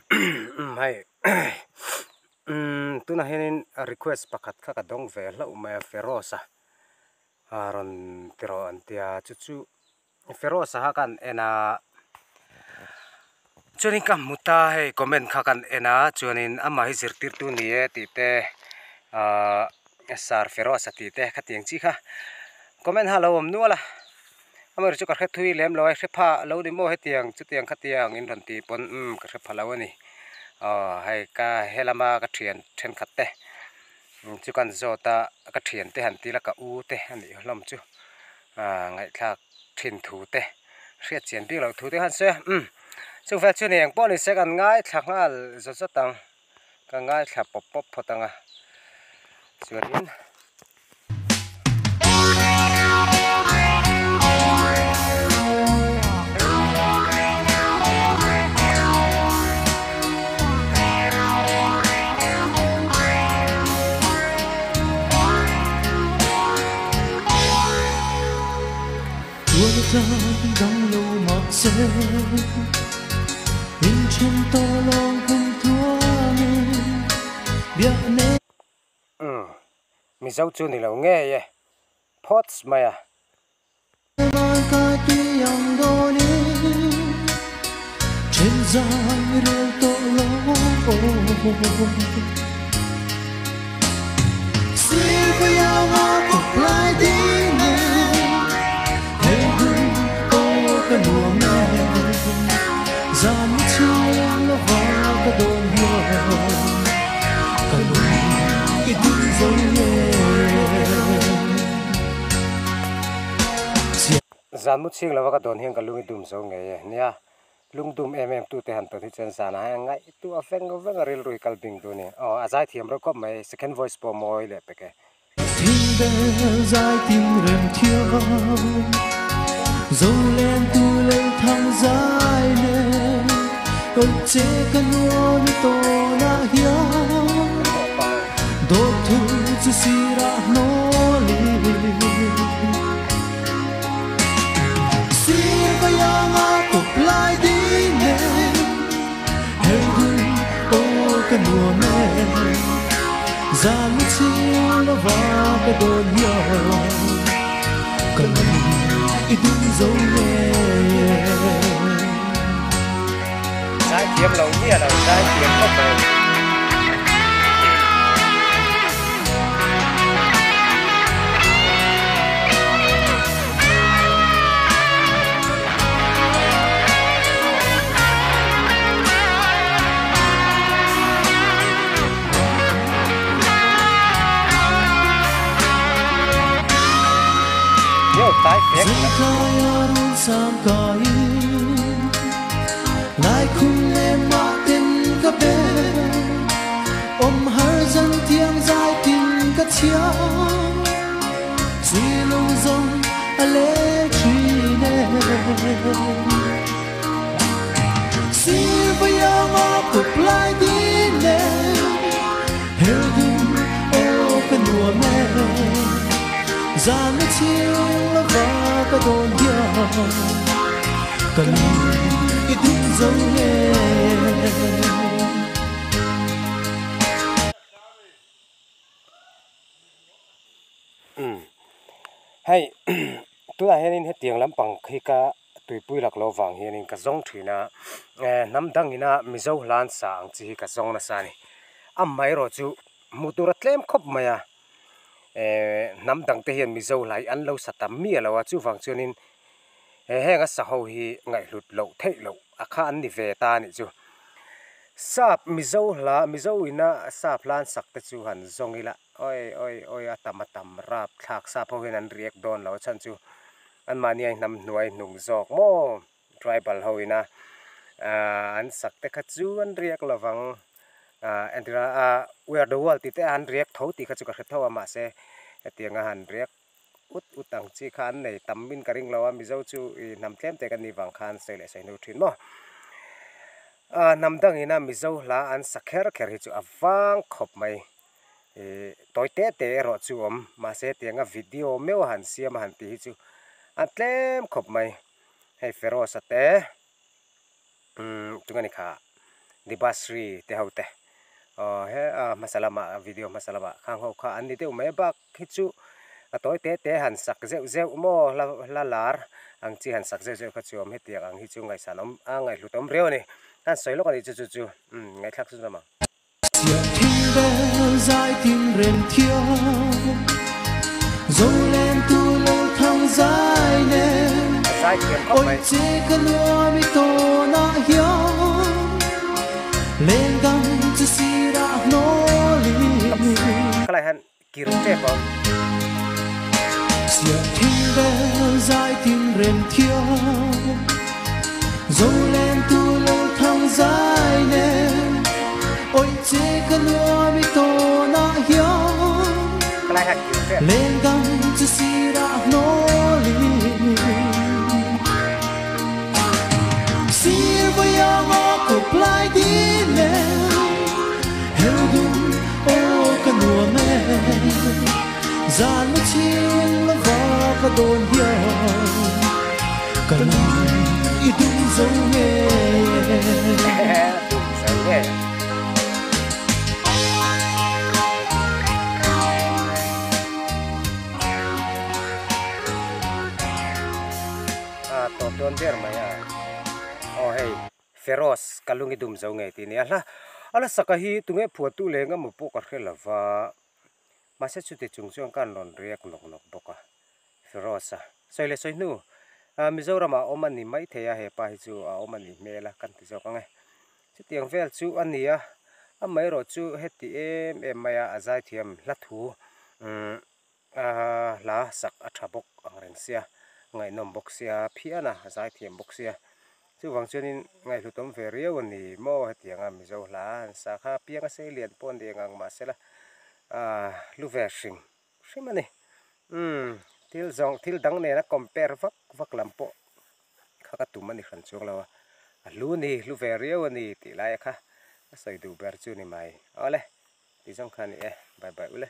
Hei tunah hianin request pakhat kha ka dawng ve hlauh mai a Feroz a rawn ti rawh an tia chu chu Feroz a kha kan en a chuanin ka hmu ta hei comment kha kan en a chuanin amah hi zirtirtu ni e tih te ahh sir Feroz a tih te khatiang chi kha comment kha a lo awm nual a. Amaherawhchu chu ka hre thui lem lo a, hre pha lo ni maw hetiang chutiang khatiang in rawn tih pawn umm ka hre pha lo a ni. Aw hei ka helama ka thian thenkhat te chu kan zawt a, ka thian te han ti ila ka u te a nih hlawm chu ah ngaihthlak thin thu te hriat chian bik loh thu te khan sawi a umm chung vel chu ni eng pawh ni se kan ngaithla nghal zawt zawt ang ka ngaithla pawp pawp phawt ang a chuanin. Umm Mizo chu ni lo ngei e phawts mai a. Zan mu chhing lova ka dawn hian ka lung i dum zo ngei e. Nia, lung dum em em tute han tawn hi chuan zanah hian ngaihtuah veng veng a rilru hi kal bing duh a ni. Aw, a zaithiam reuh khawp mai, second voice pawh mawi leh pek e. Thingbel zai tin rem thiam, zo len tu lei thang zai nen, Kawt che ka nuam i tawnah hian, Dawt thu chu sirah hnawlin. Sir ka ianga kawp lai ding nen, Her hun aw ka nuam e, Zan mu chhing lova ka dawn hian, Ka lung i dum zo nge. Zaithiam lo miah lo, zaithiam khawp mai. Hei tunah hianin hetiang lampang khi ka tuipui lak lo vang hianin ka zawng thin a, hnam dangina Mizo hlan sa ang chi hi ka zawng nasa a ni. Amaherawh chu hmuh tur a tlem khawp mai a, hnam dangte hian Mizo hla hi an lo sa tam miah lo a, chuvang chuanin heng a sa ho hi ngaihhlut loh theih loh a kha an ni ve ta a nih chu. Sap Mizo hla, Mizo ina sap hlan sak te chu han zawng ila awi awi awi a tam a tam rap thlak sap ho hian an react dawn lo a chhan chu anmahni a hnam hnuai hnung zawk maw tribal ho ina an sak te kha chu an react lovang entirna we are the world tih te an react tho tih kha chu ka hre tho a mahse hetianga han react ut ut ang chi kha an nei tam in ka ring lo a Mizo chu ih hnam tlem te kan nih vang khan sawi leh sawi hnu thin maw ah hnam dang ina Mizo hla an sa kher kher hi chu a vang khawp mai ih tawi te te erawh chu awm mahse tianga video meuh a han siam a han tih hi chu a tlem khawp mai hei Feroz a te umm tunge ni kha. Dibasri te ho te aw he a hmasa lamah video hmasa lamah khang ho kha an ni deuh mai a bak hi chu a tawi te te han sak zeuh zeuh maw hla hla lar ang chi han sak zeuh zeuh kha chu a awm hetiang ang hi chu ngaihsan awm a ngaihhlut awm riau a ni han sawi lawk a nih chu chu chu umm ngaihthlak chu zawm ang. Chiah thing vel zai tin rem thiam Zo len tu lo thang zai nen A zai thiam khawp mai. Awi che ka nuam i tawn ah hian Leng dang chu sirah hnawl in. Khalai han kir tep a awm. Chiah thing vel zai tin rem thiam Zo len tu lo thang zai nen Awi che ka nuam i tawn ah hian Khalai han kir tep. Leng dang chu sirah hnawl in Sir vawiang a kawp lai din nen Hel dum aw ka nuam e Zan mu chhing lova ka dawn hian Ka lung i dum zo nge Dum zo nge. A tawp dawn ber mai a. Aw hei Feroz ka lung i dum zo ngei tih nia hla a la saka hi tunge phuahtu leh engemaw pawh ka hre lova mahse chuti chung chuan ka rawn riak nawk nawk bawk a Feroz a sawi leh sawi hnu Mizoram ah awm a ni maithei a hepa hi chu a awm a nih hmel a kan ti zawk ang e chutiang vel chu a ni a amaherawh chu heti em em mai a a zaithiam hla thu umm A hla sak a tha bawk ang reng sia, ngaihnawm bawk sia, phian a, a zaithiam bawk sia. Chuvang chuanin ngaihhlutawm ve riau a ni maw hetianga Mizo hla an sa kha piang a sei lian pawh a ni engang mahsela lu ve hrim hrim a ni. Umm thil zawng thil dang nena compare vak vak lam pawh kha ka tum a ni hran chuang lo a, a hlu ni, hlu ve riau a ni tih laia kha ka sawi duh ber chu ni mai. Awle, tih zawng kha a ni e, bye bye ule.